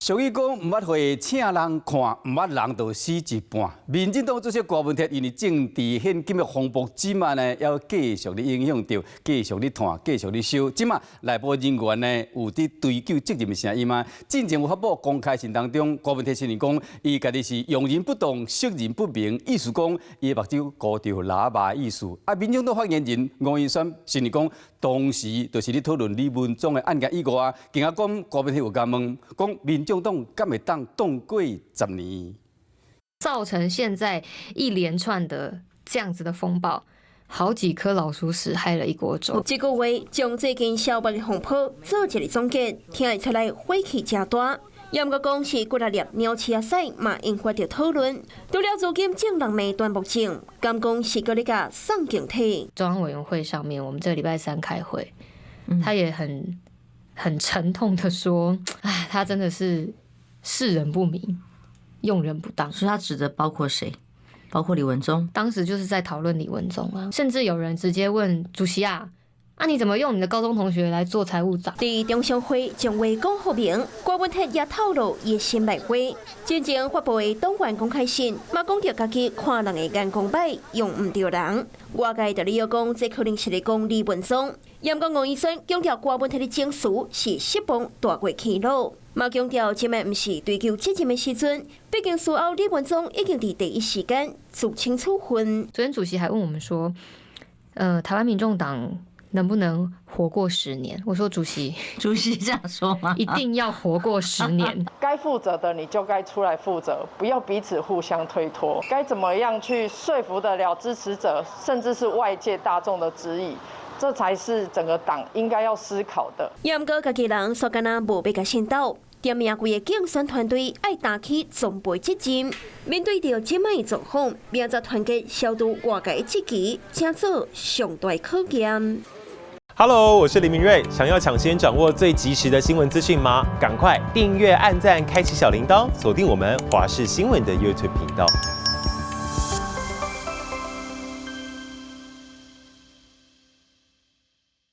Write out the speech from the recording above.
俗語講，毋捌會請人看，毋捌人就死一半。民進黨主席郭文鐵因為政治獻金的風波，這馬呢猶繼續咧影響著，繼續咧拖，繼續咧燒。這馬內部人員呢有佇追究責任的聲音嗎？進前有發布公開信當中，郭文鐵承認講，伊家己是用人不當，識人不明，意思講伊的目睭顧著喇叭意思。啊，民進黨發言人吳欣剉承認講，當時就是咧討論李文忠的案件以外啊，更加講郭文鐵有共問，講民眾黨敢會當擋過10年？造成現在一連串的這樣子的風暴，好幾顆老鼠屎害了一鍋粥。這個月將最近消白的風波做一個總結，聽會出來火氣誠大。嚴格講是幾若粒鳥鼠仔屎嘛引發著討論。除了如今眾人罵段木正，敢講是閣咧共送警體。中央委員會上面，我們這個禮拜三開會，他也很沉痛的說：“唉，他真的是識人不明，用人不當。” 所以他指的包括誰？包括李文忠。當時就是在討論李文忠啊，甚至有人直接問主席啊：“啊，你怎麼用你的高中同學來做財務長？” 佇中常會將話講予明，郭文鐵也透露伊的心內話。之前發布的黨員公開信，嘛講著家己看人的眼光䆀，用毋著人。外界就理由講，這可能是咧講李文忠。嚴講吳怡萱強調郭文鐵的情緒是失望大過氣惱，嘛強調這擺毋是追究責任的時陣，畢竟事後李文忠已經佇第一時間自請處分。昨天主席還問我們說，台灣民眾黨能不能活過十年？我說主席，主席這樣說嗎？一定要活過十年。該負責的你就該出來負責，不要彼此互相推脫。該怎麼樣去說服得了支持者，甚至是外界大眾的質疑，這才是整個黨應該要思考的。毋過家己人煞敢若無欲共滲透，點名規个競選團隊愛擔起全部責任。面對著這擺狀況，明仔團結消除外界質疑，才做上大考驗。 Hello，我是林明瑞。想要搶先掌握最及時的新聞資訊嗎？趕快訂閱、按讚、開啟小鈴鐺，鎖定我們華視新聞的 YouTube 頻道。